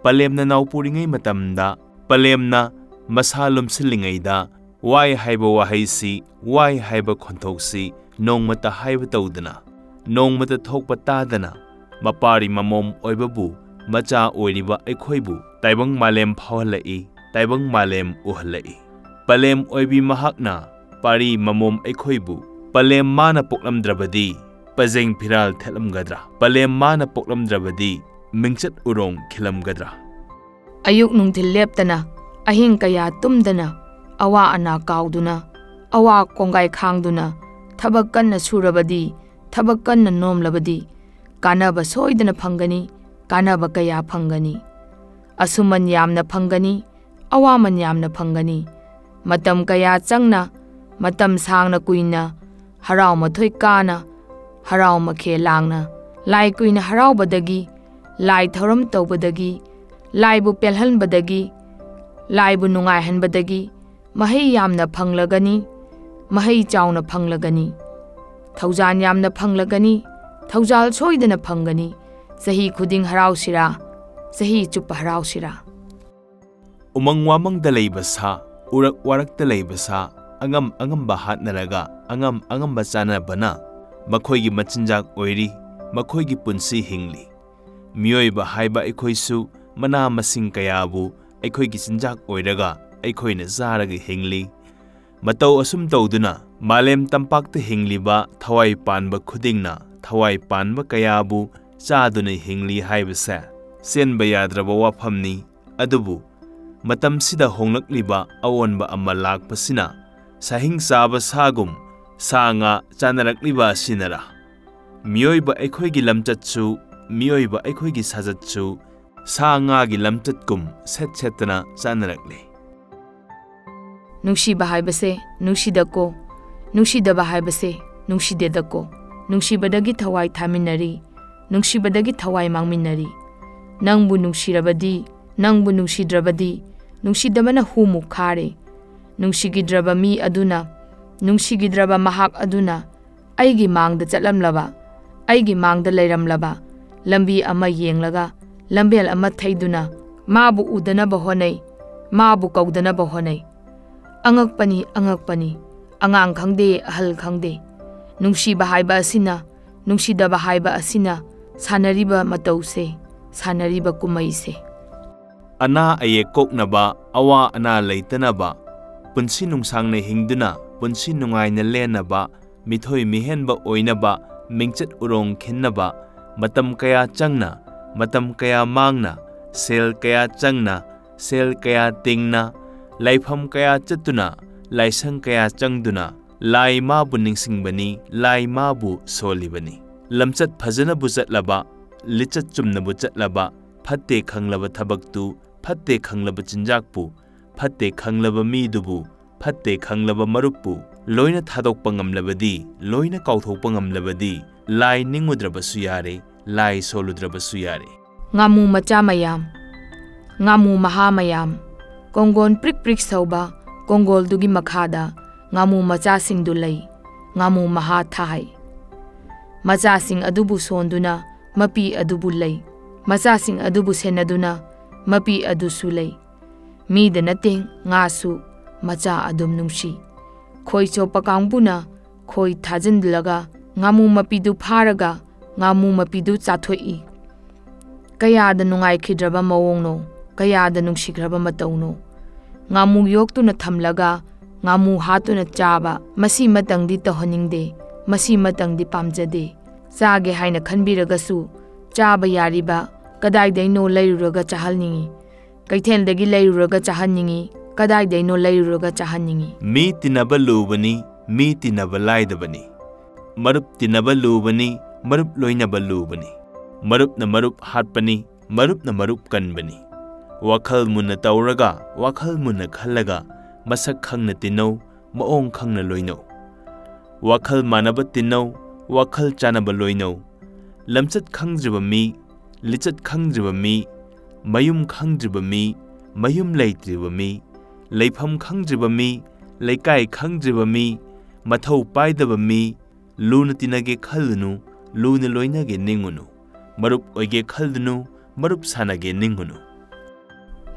ꯄꯂꯦꯝꯅ ꯅꯥꯎꯄꯨꯔꯤꯉꯩ ꯃꯇꯝꯗ, ꯄꯂꯦꯝꯅ ꯃꯁꯥ ꯂꯨꯝꯁꯤꯜꯂꯤꯉꯩꯗ, ꯋꯥꯏ ꯍꯥꯏꯕ ꯋꯥꯍꯩꯁꯤ, ꯋꯥꯏ ꯍꯥꯏꯕ ꯈꯣꯟꯊꯣꯛꯁꯤ ꯅꯣꯡꯃꯇ ꯍꯥꯏꯕ ꯇꯧꯗꯅ, ꯅꯣꯡꯃꯇ ꯊꯣꯛꯄ ꯇꯥꯗꯅ, ꯃꯄꯥꯔꯤ ꯃꯃꯣꯝ ꯑꯣꯏꯕꯕꯨ, ꯃꯆꯥ ꯑꯣꯏꯔꯤꯕ ꯑꯩꯈꯣꯏꯕꯨ ꯇꯥꯏꯕꯪ ꯃꯥꯂꯦꯝ ꯐꯥꯎꯍꯜꯂꯛꯏ, ꯇꯥꯏꯕꯪ ꯃꯥꯂꯦꯝ ꯎꯍꯜꯂꯛꯏ꯫ ꯄꯂꯦꯝ ꯑꯣꯏꯕꯤ ꯃꯍꯥꯛꯅ ꯄꯥꯔꯤ ꯃꯃꯣꯝ ꯑꯩꯈꯣꯏꯕꯨ, ꯄꯂꯦꯝ ꯃꯥꯅ ꯄꯣꯛꯂꯝꯗ꯭ꯔꯕꯗꯤ ꯄꯖꯦꯡ ꯐꯤꯔꯥꯜ ꯊꯦꯠꯂꯝꯒꯗ꯭ꯔꯥ? ꯄꯂꯦꯝ ꯃꯥꯅ ꯄꯣꯛꯂꯝꯗ꯭ꯔꯕꯗꯤ ꯃꯤꯡꯆꯠ ꯎꯔꯣꯡ ꯈꯤꯜꯂꯝꯒꯗ꯭ꯔꯥ? ꯑꯌꯨꯛ ꯅꯨꯡꯊꯤꯜ ꯂꯦꯞꯇꯅ, ꯑꯍꯤꯡ ꯀꯌꯥ ꯇꯨꯝꯗꯅ, ꯑꯋꯥ ꯑꯅꯥ ꯀꯥꯎꯗꯨꯅ, ꯑꯋꯥ ꯀꯣꯡꯒꯥꯏ ꯈꯥꯡꯗꯨꯅ, ꯊꯕꯛ ꯀꯟꯅ ꯁꯨꯔꯕꯗꯤ, ꯊꯕꯛ ꯀꯟꯅ ꯅꯣꯝꯂꯕꯗꯤ, ꯀꯥꯟꯅꯕ ꯁꯣꯏꯗꯅ ꯐꯪꯒꯅꯤ, ꯀꯥꯟꯅꯕ ꯀꯌꯥ ꯐꯪꯒꯅꯤ꯫ ꯑꯁꯨꯃꯟ ꯌꯥꯝꯅ ꯐꯪꯒꯅꯤ, ꯑꯋꯥꯃꯟ ꯌꯥꯝꯅ ꯐꯪꯒꯅꯤ꯫ ꯃꯇꯝ ꯀꯌꯥ ꯆꯪꯅ, ꯃꯇꯝ ꯁꯥꯡꯅ ꯀꯨꯏꯅ, ꯍꯔꯥꯎ ꯃꯊꯣꯏ ꯀꯥꯅ, ꯍꯔꯥꯎ ꯃꯈꯦ ꯂꯥꯡꯅ, ꯂꯥꯏ ꯀꯨꯏꯅ ꯍꯔꯥꯎꯕꯗꯒꯤ, ꯂꯥꯏ ꯊꯧꯔꯝ ꯇꯧꯕꯗꯒꯤ, ꯂꯥꯏꯕꯨ ꯄꯦꯜꯍꯟꯕꯗꯒꯤ, ꯂꯥꯏꯕꯨ ꯅꯨꯡꯉꯥꯏꯍꯟꯕꯗꯒꯤ ꯃꯍꯩ ꯌꯥꯝꯅ ꯐꯪꯂꯒꯅꯤ, ꯃꯍꯩ ꯆꯥꯎꯅ ꯐꯪꯂꯒꯅꯤ꯫ ꯊꯧꯖꯥꯜ ꯌꯥꯝꯅ ꯐꯪꯂꯒꯅꯤ, ꯊꯧꯖꯥꯜ ꯁꯣꯏꯗꯅ ꯐꯪꯒꯅꯤ꯫ ꯆꯍꯤ ꯈꯨꯗꯤꯡ ꯍꯔꯥꯎꯁꯤꯔꯥ, ꯆꯍꯤ ꯆꯨꯞꯄ ꯍꯔꯥꯎꯁꯤꯔꯥ? ꯎꯃꯪ ꯋꯥꯃꯪꯗ ꯂꯩꯕ ꯁꯥ, ꯎꯔꯛ ꯋꯥꯔꯛꯇ ꯂꯩꯕ ꯁꯥ, ꯑꯉꯝ ꯑꯉꯝꯕ ꯍꯥꯠꯅꯔꯒ ꯑꯉꯝ ꯑꯉꯝꯕ ꯆꯥꯅꯕꯅ ꯃꯈꯣꯏꯒꯤ ꯃꯆꯤꯟꯖꯥꯛ ꯑꯣꯏꯔꯤ, ꯃꯈꯣꯏꯒꯤ ꯄꯨꯟꯁꯤ ꯍꯤꯡꯂꯤ꯫ ꯃꯤꯑꯣꯏꯕ ꯍꯥꯏꯕ ꯑꯩꯈꯣꯏꯁꯨ ꯃꯅꯥ ꯃꯁꯤꯡ ꯀꯌꯥꯕꯨ ꯑꯩꯈꯣꯏꯒꯤ ꯆꯤꯟꯖꯥꯛ ꯑꯣꯏꯔꯒ ꯑꯩꯈꯣꯏꯅ ꯆꯥꯔꯒ ꯍꯤꯡꯂꯤ꯫ ꯃꯇꯧ ꯑꯁꯨꯝ ꯇꯧꯗꯨꯅ ꯃꯥꯂꯦꯝ ꯇꯝꯄꯥꯛꯇ ꯍꯤꯡꯂꯤꯕ ꯊꯋꯥꯏ ꯄꯥꯟꯕ ꯈꯨꯗꯤꯡꯅ ꯊꯋꯥꯏ ꯄꯥꯟꯕ ꯀꯌꯥꯕꯨ ꯆꯥꯗꯨꯅ ꯍꯤꯡꯂꯤ ꯍꯥꯏꯕꯁꯦ ꯆꯦꯟꯕ ꯌꯥꯗ꯭ꯔꯕ ꯋꯥꯐꯝꯅꯤ꯫ ꯑꯗꯨꯕꯨ ꯃꯇꯝꯁꯤꯗ ꯍꯣꯡꯂꯛꯂꯤꯕ ꯑꯑꯣꯟꯕ ꯑꯃ ꯂꯥꯛꯄꯁꯤꯅ ꯁꯥꯍꯤꯡ ꯆꯥꯕ ꯁꯥꯒꯨꯝ ꯁꯥ ꯉꯥ ꯆꯥꯅꯔꯛꯂꯤꯕ ꯑꯁꯤꯅꯔꯥ? ꯃꯤꯑꯣꯏꯕ ꯑꯩꯈꯣꯏꯒꯤ ꯂꯝꯆꯠꯁꯨ, ꯃꯤꯑꯣꯏꯕ ꯑꯩꯈꯣꯏꯒꯤ ꯁꯥꯖꯠꯁꯨ ꯁꯥ ꯉꯥꯒꯤ ꯂꯝꯆꯠꯀꯨꯝ ꯁꯦꯠ ꯁꯦꯠꯇꯅ ꯆꯥꯅꯔꯛꯂꯤ꯫ ꯅꯨꯡꯁꯤꯕ ꯍꯥꯏꯕꯁꯦ ꯅꯨꯡꯁꯤꯗꯀꯣ, ꯅꯨꯡꯁꯤꯗꯕ ꯍꯥꯏꯕꯁꯦ ꯅꯨꯡꯁꯤꯗꯦꯗꯀꯣ꯫ ꯅꯨꯡꯁꯤꯕꯗꯒꯤ ꯊꯋꯥꯏ ꯊꯥꯃꯤꯟꯅꯔꯤ, ꯅꯨꯡꯁꯤꯕꯗꯒꯤ ꯊꯋꯥꯏ ꯃꯥꯡꯃꯤꯟꯅꯔꯤ꯫ ꯅꯪꯕꯨ ꯅꯨꯡꯁꯤꯔꯕꯗꯤ, ꯅꯪꯕꯨ ꯅꯨꯡꯁꯤꯗ꯭ꯔꯕꯗꯤ, ꯅꯨꯡꯁꯤꯗꯕꯅ ꯍꯨꯃꯨꯛ ꯈꯥꯔꯦ꯫ ꯅꯨꯡꯁꯤꯈꯤꯗ꯭ꯔꯕ ꯃꯤ ꯑꯗꯨꯅ, ꯅꯨꯡꯁꯤꯈꯤꯗ꯭ꯔꯕ ꯃꯍꯥꯛ ꯑꯗꯨꯅ ꯑꯩꯒꯤ ꯃꯥꯡꯗ ꯆꯠꯂꯝꯂꯕ, ꯑꯩꯒꯤ ꯃꯥꯡꯗ ꯂꯩꯔꯝꯂꯕ ꯂꯝꯕꯤ ꯑꯃ ꯌꯦꯡꯂꯒ ꯂꯝꯕꯦꯜ ꯑꯃ ꯊꯩꯗꯨꯅ ꯃꯥꯕꯨ ꯎꯗꯅꯕ ꯍꯣꯠꯅꯩ, ꯃꯥꯕꯨ ꯀꯧꯗꯅꯕ ꯍꯣꯠꯅꯩ꯫ ꯑꯉꯛꯄꯅꯤ, ꯑꯉꯛꯄꯅꯤ, ꯑꯉꯥꯡ ꯈꯪꯗꯦ, ꯑꯍꯜ ꯈꯪꯗꯦ꯫ ꯅꯨꯡꯁꯤꯕ ꯍꯥꯏꯕ ꯑꯁꯤꯅ, ꯅꯨꯡꯁꯤꯗꯕ ꯍꯥꯏꯕ ꯑꯁꯤꯅ ꯁꯥꯟꯅꯔꯤꯕ ꯃꯇꯧꯁꯦ, ꯁꯥꯟꯅꯔꯤꯕ ꯀꯨꯝꯍꯩꯁꯦ꯫ ꯑꯅꯥ ꯑꯌꯦꯛ ꯀꯣꯛꯅꯕ, ꯑꯋꯥ ꯑꯅꯥ ꯂꯩꯇꯅꯕ, ꯄꯨꯟꯁꯤ ꯅꯨꯡꯁꯥꯡꯅ ꯍꯤꯡꯗꯨꯅ ꯄꯨꯟꯁꯤ ꯅꯨꯡꯉꯥꯏꯅ ꯂꯦꯟꯅꯕ, ꯃꯤꯊꯣꯏ ꯃꯤꯍꯦꯟꯕ ꯑꯣꯏꯅꯕ, ꯃꯤꯡꯆꯠ ꯎꯔꯣꯡ ꯈꯤꯟꯅꯕ, ꯃꯇꯝ ꯀꯌꯥ ꯆꯪꯅ, ꯃꯇꯝ ꯀꯌꯥ ꯃꯥꯡꯅ, ꯁꯦꯜ ꯀꯌꯥ ꯆꯪꯅ, ꯁꯦꯜ ꯀꯌꯥ ꯇꯤꯡꯅ, ꯂꯥꯏꯐꯝ ꯀꯌꯥ ꯆꯠꯇꯨꯅ, ꯂꯥꯏꯁꯪ ꯀꯌꯥ ꯆꯪꯗꯨꯅ, ꯂꯥꯏ ꯃꯥꯕꯨ ꯅꯤꯡꯁꯤꯡꯕꯅꯤ, ꯂꯥꯏ ꯃꯥꯕꯨ ꯁꯣꯜꯂꯤꯕꯅꯤ꯫ ꯂꯝꯆꯠ ꯐꯖꯅꯕꯨ ꯆꯠꯂꯕ, ꯂꯤꯆꯠ ꯆꯨꯝꯅꯕꯨ ꯆꯠꯂꯕ, ꯐꯠꯇꯦ ꯈꯪꯂꯕ ꯊꯕꯛꯇꯨ, ꯐꯠꯇꯦ ꯈꯪꯂꯕ ꯆꯤꯟꯖꯥꯛꯄꯨ, ꯐꯠꯇꯦ ꯈꯪꯂꯕ ꯃꯤꯗꯨꯕꯨ, ꯐꯠꯇꯦ ꯈꯪꯂꯕ ꯃꯔꯨꯞꯄꯨ ꯂꯣꯏꯅ ꯊꯥꯗꯣꯛꯄ ꯉꯝꯂꯕꯗꯤ, ꯂꯣꯏꯅ ꯀꯥꯎꯊꯣꯛꯄ ꯉꯝꯂꯕꯗꯤ, ꯂꯥꯏ ꯅꯤꯡꯉꯨꯗ꯭ꯔꯕꯁꯨ ꯌꯥꯔꯦ, ꯂꯥꯏ ꯁꯣꯜꯂꯨꯗ꯭ꯔꯕꯁꯨ ꯌꯥꯔꯦ꯫ ꯉꯥꯃꯨ ꯃꯆꯥ ꯃꯌꯥꯝ, ꯉꯥꯃꯨ ꯃꯍꯥ ꯃꯌꯥꯝ, ꯀꯣꯡꯒꯣꯟ ꯄ꯭ꯔꯤꯛ ꯄ꯭ꯔꯤꯛ ꯁꯧꯕ ꯀꯣꯡꯒꯣꯜꯗꯨꯒꯤ ꯃꯈꯥꯗ ꯉꯥꯃꯨ ꯃꯆꯥꯁꯤꯡꯗꯨ ꯂꯩ꯫ ꯉꯥꯃꯨ ꯃꯍꯥ ꯊꯥꯍꯩ꯫ ꯃꯆꯥꯁꯤꯡ ꯑꯗꯨꯕꯨ ꯁꯣꯟꯗꯨꯅ ꯃꯄꯤ ꯑꯗꯨꯕꯨ ꯂꯩ꯫ ꯃꯆꯥꯁꯤꯡ ꯑꯗꯨꯕꯨ ꯁꯦꯟꯅꯗꯨꯅ ꯃꯄꯤ ꯑꯗꯨꯁꯨ ꯂꯩ꯫ ꯃꯤꯗ ꯅꯠꯇꯦ, ꯉꯥꯁꯨ ꯃꯆꯥ ꯑꯗꯨꯝ ꯅꯨꯡꯁꯤ꯫ ꯈꯣꯏ ꯆꯣꯞꯄ ꯀꯥꯡꯕꯨꯅ ꯈꯣꯏ ꯊꯥꯖꯤꯟꯂꯒ ꯉꯥꯃꯨ ꯃꯄꯤꯗꯨ ꯐꯥꯔꯒ ꯉꯥꯃꯨ ꯃꯄꯤꯗꯨ ꯆꯥꯊꯣꯛꯏ꯫ ꯀꯌꯥꯗ ꯅꯨꯡꯉꯥꯏꯈꯤꯗ꯭ꯔꯕ ꯃꯑꯣꯡꯅꯣ, ꯀꯌꯥꯗ ꯅꯨꯡꯁꯤꯈ꯭ꯔꯕ ꯃꯇꯧꯅꯣ꯫ ꯉꯥꯃꯨ ꯌꯣꯛꯇꯨꯅ ꯊꯝꯂꯒ ꯉꯥꯃꯨ ꯍꯥꯠꯇꯨꯅ ꯆꯥꯕ, ꯃꯁꯤ ꯃꯇꯪꯗꯤ ꯇꯧꯍꯟꯅꯤꯡꯗꯦ, ꯃꯁꯤ ꯃꯇꯪꯗꯤ ꯄꯥꯝꯖꯗꯦ꯫ ꯆꯥꯒꯦ ꯍꯥꯏꯅ ꯈꯟꯕꯤꯔꯒꯁꯨ ꯆꯥꯕ ꯌꯥꯔꯤꯕ ꯀꯗꯥꯏꯗꯩꯅꯣ ꯂꯩꯔꯨꯔꯒ ꯆꯥꯍꯟꯅꯤꯡꯏ꯫ ꯀꯩꯊꯦꯜꯗꯒꯤ ꯂꯩꯔꯨꯔꯒ ꯆꯥꯍꯟꯅꯤꯡꯏ, ꯀꯗꯥꯏꯗꯩꯅꯣ ꯂꯩꯔꯨꯔꯒ ꯆꯥꯍꯟꯅꯤꯡꯏ꯫ ꯃꯤ ꯇꯤꯟꯅꯕ ꯂꯨꯕꯅꯤ, ꯃꯤ ꯇꯤꯟꯅꯕ ꯂꯥꯏꯗꯕꯅꯤ꯫ ꯃꯔꯨꯞ ꯇꯤꯟꯅꯕ ꯂꯨꯕꯅꯤ, ꯃꯔꯨꯞ ꯂꯣꯏꯅꯕ ꯂꯨꯕꯅꯤ꯫ ꯃꯔꯨꯞꯅ ꯃꯔꯨꯞ ꯍꯥꯠꯄꯅꯤ, ꯃꯔꯨꯞꯅ ꯃꯔꯨꯞ ꯀꯟꯕꯅꯤ꯫ ꯋꯥꯈꯜ ꯃꯨꯟꯅ ꯇꯧꯔꯒ, ꯋꯥꯈꯜ ꯃꯨꯟꯅ ꯈꯜꯂꯒ, ꯃꯁꯛ ꯈꯪꯅ ꯇꯤꯟꯅꯧ, ꯃꯑꯣꯡ ꯈꯪꯅ ꯂꯣꯏꯅꯧ꯫ ꯋꯥꯈꯜ ꯃꯥꯟꯅꯕ ꯇꯤꯟꯅꯧ, ꯋꯥꯈꯜ ꯆꯥꯟꯅꯕ ꯂꯣꯏꯅꯧ꯫ ꯂꯝꯆꯠ ꯈꯪꯗ꯭ꯔꯤꯕ ꯃꯤ, ꯂꯤꯆꯠ ꯈꯪꯗ꯭ꯔꯤꯕ ꯃꯤ, ꯃꯌꯨꯝ ꯈꯪꯗ꯭ꯔꯤꯕ ꯃꯤ, ꯃꯌꯨꯝ ꯂꯩꯇ꯭ꯔꯤꯕ ꯃꯤ, ꯂꯩꯐꯝ ꯈꯪꯗ꯭ꯔꯤꯕ ꯃꯤ, ꯂꯩꯀꯥꯏ ꯈꯪꯗ꯭ꯔꯤꯕ ꯃꯤ, ꯃꯊꯧ ꯄꯥꯏꯗꯕ ꯃꯤ, ꯂꯨꯅ ꯇꯤꯟꯅꯒꯦ ꯈꯜꯂꯨꯅꯨ, ꯂꯨꯅ ꯂꯣꯏꯅꯒꯦ ꯅꯤꯡꯉꯨꯅꯨ꯫ ꯃꯔꯨꯞ ꯑꯣꯏꯒꯦ ꯈꯜꯂꯨꯅꯨ, ꯃꯔꯨꯞ ꯁꯥꯟꯅꯒꯦ ꯅꯤꯡꯉꯨꯅꯨ꯫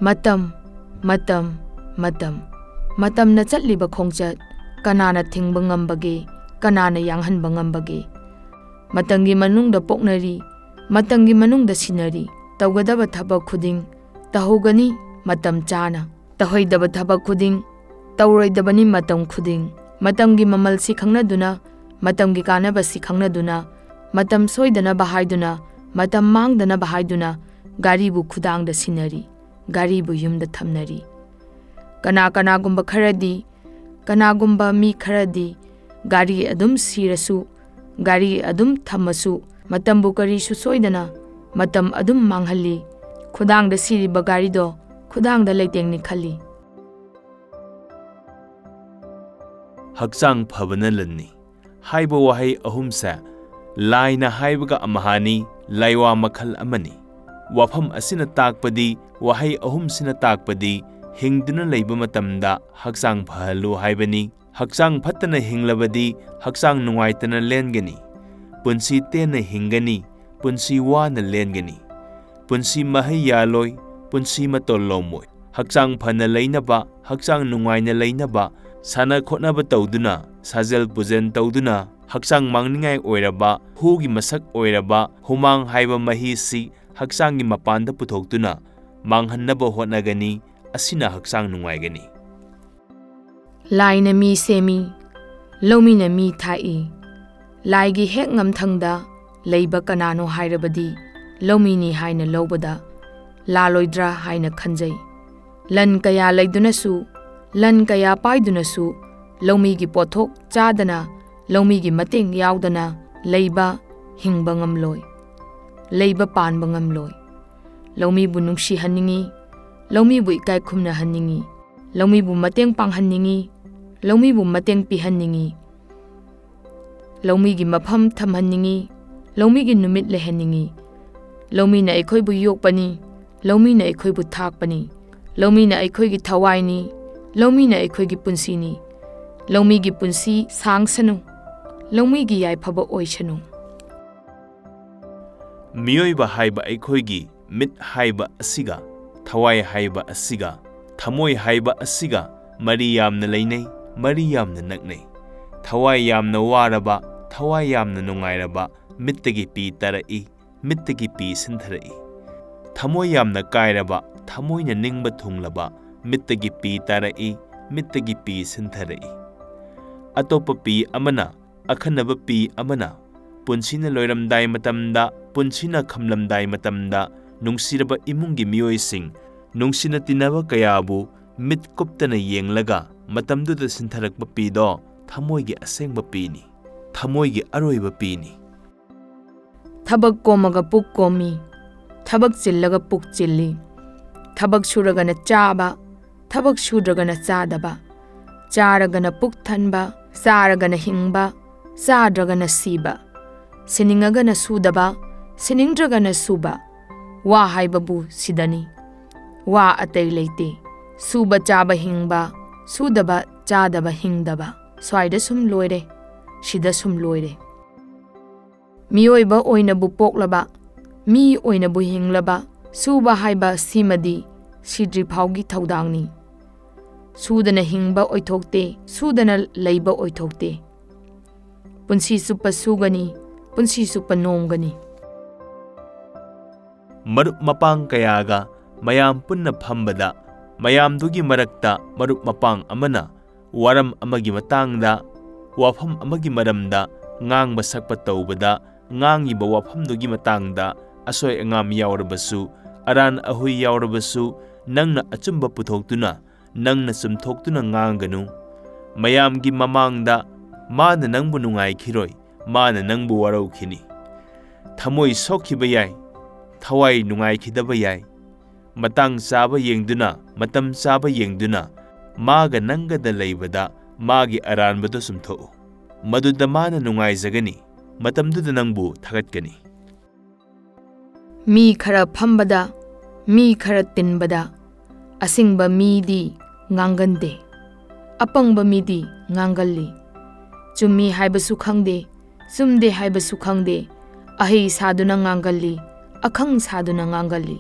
ꯃꯇꯝ, ꯃꯇꯝ, ꯃꯇꯝ꯫ ꯃꯇꯝꯅ ꯆꯠꯂꯤꯕ ꯈꯣꯡꯆꯠ ꯀꯅꯥꯅ ꯊꯤꯡꯕ ꯉꯝꯕꯒꯦ? ꯀꯅꯥꯅ ꯌꯥꯡꯍꯟꯕ ꯉꯝꯕꯒꯦ? ꯃꯇꯝꯒꯤ ꯃꯅꯨꯡꯗ ꯄꯣꯛꯅꯔꯤ, ꯃꯇꯝꯒꯤ ꯃꯅꯨꯡꯗ ꯁꯤꯅꯔꯤ꯫ ꯇꯧꯒꯗꯕ ꯊꯕꯛ ꯈꯨꯗꯤꯡ ꯇꯧꯍꯧꯒꯅꯤ ꯃꯇꯝ ꯆꯥꯅ꯫ ꯇꯧꯍꯩꯗꯕ ꯊꯕꯛ ꯈꯨꯗꯤꯡ ꯇꯧꯔꯣꯏꯗꯕꯅꯤ ꯃꯇꯝ ꯈꯨꯗꯤꯡ꯫ ꯃꯇꯝꯒꯤ ꯃꯃꯜꯁꯤ ꯈꯪꯅꯗꯨꯅ, ꯃꯇꯝꯒꯤ ꯀꯥꯟꯅꯕꯁꯤ ꯈꯪꯅꯗꯨꯅ, ꯃꯇꯝ ꯁꯣꯏꯗꯅꯕ ꯍꯥꯏꯗꯨꯅ, ꯃꯇꯝ ꯃꯥꯡꯗꯅꯕ ꯍꯥꯏꯗꯨꯅ ꯒꯥꯔꯤꯕꯨ ꯈꯨꯗꯥꯡꯗ ꯁꯤꯟꯅꯔꯤ, ꯒꯥꯔꯤꯕꯨ ꯌꯨꯝꯗ ꯊꯝꯅꯔꯤ꯫ ꯀꯅꯥ ꯀꯅꯥꯒꯨꯝꯕ ꯈꯔꯗꯤ ꯀꯅꯥꯒꯨꯝꯕ ꯃꯤ ꯈꯔꯗꯤ ꯒꯥꯔꯤ ꯑꯗꯨꯝ ꯁꯤꯔꯁꯨ, ꯒꯥꯔꯤ ꯑꯗꯨꯝ ꯊꯝꯃꯁꯨ, ꯃꯇꯝꯕꯨ ꯀꯔꯤꯁꯨ ꯁꯣꯏꯗꯅ ꯃꯇꯝ ꯑꯗꯨꯝ ꯃꯥꯡꯍꯜꯂꯤ꯫ ꯈꯨꯗꯥꯡꯗ ꯁꯤꯔꯤꯕ ꯒꯥꯔꯤꯗꯣ ꯈꯨꯗꯥꯡꯗ ꯂꯩꯇꯦꯡꯅꯤ ꯈꯜꯂꯤ꯫ ꯍꯛꯆꯥꯡ ꯐꯕꯅ ꯂꯟꯅꯤ ꯍꯥꯏꯕ ꯋꯥꯍꯩ ꯑꯍꯨꯝꯁꯦ ꯂꯥꯏꯅ ꯍꯥꯏꯕꯒ ꯑꯃꯍꯥꯅꯤ, ꯂꯥꯏꯋꯥ ꯃꯈꯜ ꯑꯃꯅꯤ꯫ ꯋꯥꯐꯝ ꯑꯁꯤꯅ ꯇꯥꯛꯄꯗꯤ, ꯋꯥꯍꯩ ꯑꯍꯨꯝꯁꯤꯅ ꯇꯥꯛꯄꯗꯤ, ꯍꯤꯡꯗꯨꯅ ꯂꯩꯕ ꯃꯇꯝꯗ ꯍꯛꯆꯥꯡ ꯐꯍꯜꯂꯨ ꯍꯥꯏꯕꯅꯤ꯫ ꯍꯛꯆꯥꯡ ꯐꯠꯇꯅ ꯍꯤꯡꯂꯕꯗꯤ ꯍꯛꯆꯥꯡ ꯅꯨꯡꯉꯥꯏꯇꯅ ꯂꯦꯟꯒꯅꯤ꯫ ꯄꯨꯟꯁꯤ ꯇꯦꯟꯅ ꯍꯤꯡꯒꯅꯤ, ꯄꯨꯟꯁꯤ ꯋꯥꯅ ꯂꯦꯟꯒꯅꯤ꯫ ꯄꯨꯟꯁꯤ ꯃꯍꯩ ꯌꯥꯜꯂꯣꯏ, ꯄꯨꯟꯁꯤ ꯃꯇꯣꯜ ꯂꯣꯝꯃꯣꯏ꯫ ꯍꯛꯆꯥꯡ ꯐꯅ ꯂꯩꯅꯕ, ꯍꯛꯆꯥꯡ ꯅꯨꯡꯉꯥꯏꯅ ꯂꯩꯅꯕ, ꯁꯥꯟꯅ ꯈꯣꯠꯅꯕ ꯇꯧꯗꯨꯅ, ꯁꯥꯖꯦꯜ ꯄꯨꯖꯦꯜ ꯇꯧꯗꯨꯅ, ꯍꯛꯆꯥꯡ ꯃꯥꯡꯅꯤꯡꯉꯥꯏ ꯑꯣꯏꯔꯕ, ꯍꯨꯒꯤ ꯃꯁꯛ ꯑꯣꯏꯔꯕ ꯍꯨꯃꯥꯡ ꯍꯥꯏꯕ ꯃꯍꯤꯁꯤ ꯍꯛꯆꯥꯡꯒꯤ ꯃꯄꯥꯟꯗ ꯄꯨꯊꯣꯛꯇꯨꯅ ꯃꯥꯡꯍꯟꯅꯕ ꯍꯣꯠꯅꯒꯅꯤ꯫ ꯑꯁꯤꯅ ꯍꯛꯆꯥꯡ ꯅꯨꯡꯉꯥꯏꯒꯅꯤ꯫ ꯂꯥꯏꯅ ꯃꯤ ꯁꯦꯝꯃꯤ, ꯂꯧꯃꯤꯅ ꯃꯤ ꯊꯥꯛꯏ꯫ ꯂꯥꯏꯒꯤ ꯍꯦꯛ ꯉꯝꯊꯪꯗ ꯂꯩꯕ ꯀꯅꯥꯅꯣ ꯍꯥꯏꯔꯕꯗꯤ ꯂꯧꯃꯤꯅꯤ ꯍꯥꯏꯅ ꯂꯧꯕꯗ ꯂꯥꯜꯂꯣꯏꯗ꯭ꯔꯥ ꯍꯥꯏꯅ ꯈꯟꯖꯩ꯫ ꯂꯟ ꯀꯌꯥ ꯂꯩꯗꯨꯅꯁꯨ, ꯂꯟ ꯀꯌꯥ ꯄꯥꯏꯗꯨꯅꯁꯨ ꯂꯧꯃꯤꯒꯤ ꯄꯣꯠꯊꯣꯛ ꯆꯥꯗꯅ, ꯂꯧꯃꯤꯒꯤ ꯃꯇꯦꯡ ꯌꯥꯎꯗꯅ ꯂꯩꯕ, ꯍꯤꯡꯕ ꯉꯝꯂꯣꯏ꯫ ꯂꯩꯕ ꯄꯥꯟꯕ ꯉꯝꯂꯣꯏ꯫ ꯂꯧꯃꯤꯕꯨ ꯅꯨꯡꯁꯤꯍꯟꯅꯤꯡꯏ, ꯂꯧꯃꯤꯕꯨ ꯏꯀꯥꯏ ꯈꯨꯝꯅꯍꯟꯅꯤꯡꯏ, ꯂꯧꯃꯤꯕꯨ ꯃꯇꯦꯡ ꯄꯥꯡꯍꯟꯅꯤꯡꯏ, ꯂꯧꯃꯤꯕꯨ ꯃꯇꯦꯡ ꯄꯤꯍꯟꯅꯤꯡꯏ, ꯂꯧꯃꯤꯒꯤ ꯃꯐꯝ ꯊꯝꯍꯟꯅꯤꯡꯏ, ꯂꯧꯃꯤꯒꯤ ꯅꯨꯃꯤꯠ ꯂꯩꯍꯟꯅꯤꯡꯏ꯫ ꯂꯧꯃꯤꯅ ꯑꯩꯈꯣꯏꯕꯨ ꯌꯣꯛꯄꯅꯤ, ꯂꯧꯃꯤꯅ ꯑꯩꯈꯣꯏꯕꯨ ꯊꯥꯛꯄꯅꯤ, ꯂꯧꯃꯤꯅ ꯑꯩꯈꯣꯏꯒꯤ ꯊꯋꯥꯏꯅꯤ, ꯂꯧꯃꯤꯅ ꯑꯩꯈꯣꯏꯒꯤ ꯄꯨꯟꯁꯤꯅꯤ꯫ ꯂꯧꯃꯤꯒꯤ ꯄꯨꯟꯁꯤ ꯁꯥꯡꯁꯅꯨ, ꯂꯧꯃꯤꯒꯤ ꯌꯥꯏꯐꯕ ꯑꯣꯏꯁꯅꯨ꯫ ꯃꯤꯑꯣꯏꯕ ꯍꯥꯏꯕ ꯑꯩꯈꯣꯏꯒꯤ ꯃꯤꯠ ꯍꯥꯏꯕ ꯑꯁꯤꯒ, ꯊꯋꯥꯏ ꯍꯥꯏꯕ ꯑꯁꯤꯒ, ꯊꯃꯣꯏ ꯍꯥꯏꯕ ꯑꯁꯤꯒ ꯃꯔꯤ ꯌꯥꯝꯅ ꯂꯩꯅꯩ, ꯃꯔꯤ ꯌꯥꯝꯅ ꯅꯛꯅꯩ꯫ ꯊꯋꯥꯏ ꯌꯥꯝꯅ ꯋꯥꯔꯕ, ꯊꯋꯥꯏ ꯌꯥꯝꯅ ꯅꯨꯡꯉꯥꯏꯔꯕ ꯃꯤꯠꯇꯒꯤ ꯄꯤ ꯇꯥꯔꯛꯏ, ꯃꯤꯠꯇꯒꯤ ꯄꯤ ꯁꯤꯟꯊꯔꯛꯏ꯫ ꯊꯃꯣꯏ ꯌꯥꯝꯅ ꯀꯥꯏꯔꯕ, ꯊꯃꯣꯏꯅ ꯅꯤꯡꯕ ꯊꯨꯡꯂꯕ ꯃꯤꯠꯇꯒꯤ ꯄꯤ ꯇꯥꯔꯛꯏ, ꯃꯤꯠꯇꯒꯤ ꯄꯤ ꯁꯤꯟꯊꯔꯛꯏ꯫ ꯑꯇꯣꯞꯄ ꯄꯤ ꯑꯃꯅ, ꯑꯈꯟꯅꯕ ꯄꯤ ꯑꯃꯅ, ꯄꯨꯟꯁꯤꯅ ꯂꯣꯏꯔꯝꯗꯥꯏ ꯃꯇꯝꯗ, ꯄꯨꯟꯁꯤꯅ ꯈꯝꯂꯝꯗꯥꯏ ꯃꯇꯝꯗ, ꯅꯨꯡꯁꯤꯔꯕ ꯏꯃꯨꯡꯒꯤ ꯃꯤꯑꯣꯏꯁꯤꯡ, ꯅꯨꯡꯁꯤꯅ ꯇꯤꯟꯅꯕ ꯀꯌꯥꯕꯨ ꯃꯤꯠ ꯀꯨꯞꯇꯅ ꯌꯦꯡꯂꯒ ꯃꯇꯝꯗꯨꯗ ꯁꯤꯟꯊꯔꯛꯄ ꯄꯤꯗꯣ ꯊꯃꯣꯏꯒꯤ ꯑꯁꯦꯡꯕ ꯄꯤꯅꯤ, ꯊꯃꯣꯏꯒꯤ ꯑꯔꯣꯏꯕ ꯄꯤꯅꯤ꯫ ꯊꯕꯛ ꯀꯣꯝꯃꯒ ꯄꯨꯛ ꯀꯣꯝꯃꯤ, ꯊꯕꯛ ꯆꯤꯜꯂꯒ ꯄꯨꯛ ꯆꯤꯜꯂꯤ꯫ ꯊꯕꯛ ꯁꯨꯔꯒꯅ ꯆꯥꯕ, ꯊꯕꯛ ꯁꯨꯗ꯭ꯔꯒꯅ ꯆꯥꯗꯕ꯫ ꯆꯥꯔꯒꯅ ꯄꯨꯛ ꯊꯟꯕ, ꯆꯥꯔꯒꯅ ꯍꯤꯡꯕ, ꯆꯥꯗ꯭ꯔꯒꯅ ꯁꯤꯕ꯫ ꯁꯤꯅꯤꯡꯉꯒꯅ ꯁꯨꯗꯕ, ꯁꯤꯅꯤꯡꯗ꯭ꯔꯒꯅ ꯁꯨꯕ꯫ ꯋꯥ ꯍꯥꯏꯕꯕꯨ ꯁꯤꯗꯅꯤ꯫ ꯋꯥ ꯑꯇꯩ ꯂꯩꯇꯦ꯫ ꯁꯨꯕ ꯆꯥꯕ ꯍꯤꯡꯕ, ꯁꯨꯗꯕ ꯆꯥꯗꯕ ꯍꯤꯡꯗꯕ꯫ ꯁ꯭ꯋꯥꯏꯗ ꯁꯨꯝ ꯂꯣꯏꯔꯦ, ꯁꯤꯗ ꯁꯨꯝ ꯂꯣꯏꯔꯦ꯫ ꯃꯤꯑꯣꯏꯕ ꯑꯣꯏꯅꯕꯨ ꯄꯣꯛꯂꯕ, ꯃꯤ ꯑꯣꯏꯅꯕꯨ ꯍꯤꯡꯂꯕ, ꯁꯨꯕ ꯍꯥꯏꯕ ꯁꯤꯃꯗꯤ ꯁꯤꯗ꯭ꯔꯤ ꯐꯥꯎꯒꯤ ꯊꯧꯗꯥꯡꯅꯤ꯫ ꯁꯨꯗꯅ ꯍꯤꯡꯕ ꯑꯣꯏꯊꯣꯛꯇꯦ, ꯁꯨꯗꯅ ꯂꯩꯕ ꯑꯣꯏꯊꯣꯛꯇꯦ꯫ ꯄꯨꯟꯁꯤ ꯆꯨꯞꯄ ꯁꯨꯒꯅꯤ, ꯄꯨꯟꯁꯤ ꯆꯨꯞꯄ ꯅꯣꯝꯒꯅꯤ꯫ ꯃꯔꯨꯞ ꯃꯄꯥꯡ ꯀꯌꯥꯒ ꯃꯌꯥꯝ ꯄꯨꯟꯅ ꯐꯝꯕꯗ, ꯃꯌꯥꯝꯗꯨꯒꯤ ꯃꯔꯛꯇ ꯃꯔꯨꯞ ꯃꯄꯥꯡ ꯑꯃꯅ ꯋꯥꯔꯝ ꯑꯃꯒꯤ ꯃꯇꯥꯡꯗ, ꯋꯥꯐꯝ ꯑꯃꯒꯤ ꯃꯔꯝꯗ ꯉꯥꯡꯕ ꯁꯛꯄ ꯇꯧꯕꯗ, ꯉꯥꯡꯉꯤꯕ ꯋꯥꯐꯝꯗꯨꯒꯤ ꯃꯇꯥꯡꯗ ꯑꯁꯣꯏ ꯑꯉꯥꯝ ꯌꯥꯎꯔꯕꯁꯨ, ꯑꯔꯥꯟ ꯑꯍꯣꯏ ꯌꯥꯎꯔꯕꯁꯨ, ꯅꯪꯅ ꯑꯆꯨꯝꯕ ꯄꯨꯊꯣꯛꯇꯨꯅ, ꯅꯪꯅ ꯆꯨꯝꯊꯣꯛꯇꯨꯅ ꯉꯥꯡꯒꯅꯨ꯫ ꯃꯌꯥꯝꯒꯤ ꯃꯃꯥꯡꯗ ꯃꯥꯅ ꯅꯪꯕꯨ ꯅꯨꯡꯉꯥꯏꯈꯤꯔꯣꯏ, ꯃꯥꯅ ꯅꯪꯕꯨ ꯋꯥꯔꯧꯈꯤꯅꯤ꯫ ꯊꯃꯣꯏ ꯁꯣꯛꯈꯤꯕ ꯌꯥꯏ, ꯊꯋꯥꯏ ꯅꯨꯡꯉꯥꯏꯈꯤꯗꯕ ꯌꯥꯏ꯫ ꯃꯇꯥꯡ ꯆꯥꯕ ꯌꯦꯡꯗꯨꯅ, ꯃꯇꯝ ꯆꯥꯕ ꯌꯦꯡꯗꯨꯅ, ꯃꯥꯒ ꯅꯪꯒꯗ ꯂꯩꯕꯗ ꯃꯥꯒꯤ ꯑꯔꯥꯟꯕꯗꯣ ꯆꯨꯝꯊꯣꯛꯎ꯫ ꯃꯗꯨꯗ ꯃꯥꯅ ꯅꯨꯡꯉꯥꯏꯖꯒꯅꯤ, ꯃꯇꯝꯗꯨꯗ ꯅꯪꯕꯨ ꯊꯥꯒꯠꯀꯅꯤ꯫ ꯃꯤ ꯈꯔ ꯐꯝꯕꯗ, ꯃꯤ ꯈꯔ ꯇꯤꯟꯕꯗ, ꯑꯁꯤꯡꯕ ꯃꯤꯗꯤ ꯉꯥꯡꯒꯟꯗꯦ, ꯑꯄꯪꯕ ꯃꯤꯗꯤ ꯉꯥꯡꯒꯜꯂꯤ꯫ ꯆꯨꯝꯃꯤ ꯍꯥꯏꯕꯁꯨ ꯈꯪꯗꯦ, ꯆꯨꯝꯗꯦ ꯍꯥꯏꯕꯁꯨ ꯈꯪꯗꯦ, ꯑꯍꯩ ꯁꯥꯗꯨꯅ ꯉꯥꯡꯒꯜꯂꯤ, ꯑꯈꯪ ꯁꯥꯗꯨꯅ ꯉꯥꯡꯒꯜꯂꯤ꯫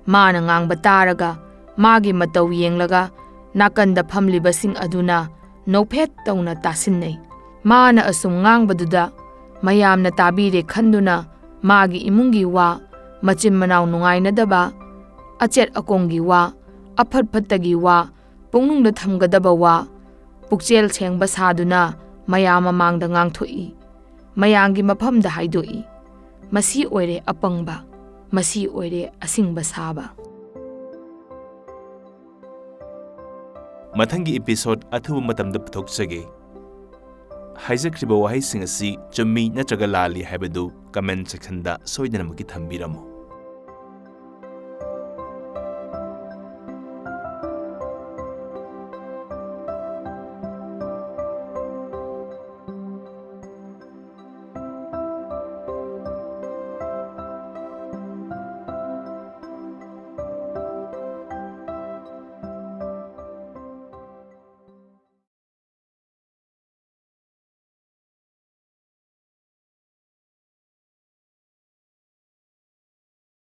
ꯃꯥꯅ ꯉꯥꯡꯕ ꯇꯥꯔꯒ, ꯃꯥꯒꯤ ꯃꯇꯧ ꯌꯦꯡꯂꯒ, ꯅꯥꯀꯟꯗ ꯐꯝꯂꯤꯕꯁꯤꯡ ꯑꯗꯨꯅ ꯅꯣꯛꯐꯦꯠ ꯇꯧꯅ ꯇꯥꯁꯤꯟꯅꯩ꯫ ꯃꯥꯅ ꯑꯁꯨꯝ ꯉꯥꯡꯕꯗꯨꯗ ꯃꯌꯥꯝꯅ ꯇꯥꯕꯤꯔꯦ ꯈꯟꯗꯨꯅ ꯃꯥꯒꯤ ꯏꯃꯨꯡꯒꯤ ꯋꯥ, ꯃꯆꯤꯟ ꯃꯅꯥꯎ ꯅꯨꯡꯉꯥꯏꯅꯗꯕ, ꯑꯆꯦꯠ ꯑꯀꯣꯡꯒꯤ ꯋꯥ, ꯑꯐꯠ ꯐꯠꯇꯒꯤ ꯋꯥ, ꯄꯨꯛꯅꯨꯡꯗ ꯊꯝꯒꯗꯕ ꯋꯥ, ꯄꯨꯛꯆꯦꯜ ꯁꯦꯡꯕ ꯁꯥꯗꯨꯅ ꯃꯌꯥꯝ ꯃꯃꯥꯡꯗ ꯉꯥꯡꯊꯣꯛꯏ, ꯃꯌꯥꯝꯒꯤ ꯃꯐꯝꯗ ꯍꯥꯏꯗꯣꯛꯏ꯫ ꯃꯁꯤ ꯑꯣꯏꯔꯦ ꯑꯄꯪꯕ, ꯃꯁꯤ ꯑꯣꯏꯔꯦ ꯑꯁꯤꯡꯕ ꯁꯥꯕ꯫ ꯃꯊꯪꯒꯤ episode ꯑꯊꯨꯕ ꯃꯇꯝꯗ ꯄꯨꯊꯣꯛꯆꯒꯦ꯫ ꯍꯥꯏꯖꯈ꯭ꯔꯤꯕ ꯋꯥꯍꯩꯁꯤꯡ ꯑꯁꯤ ꯆꯨꯝꯃꯤ ꯅꯠꯇ꯭ꯔꯒ ꯂꯥꯜꯂꯤ ꯍꯥꯏꯕꯗꯨ comment section ꯗ ꯁꯣꯏꯗꯅꯃꯛꯀꯤ ꯊꯝꯕꯤꯔꯝꯃꯨ꯫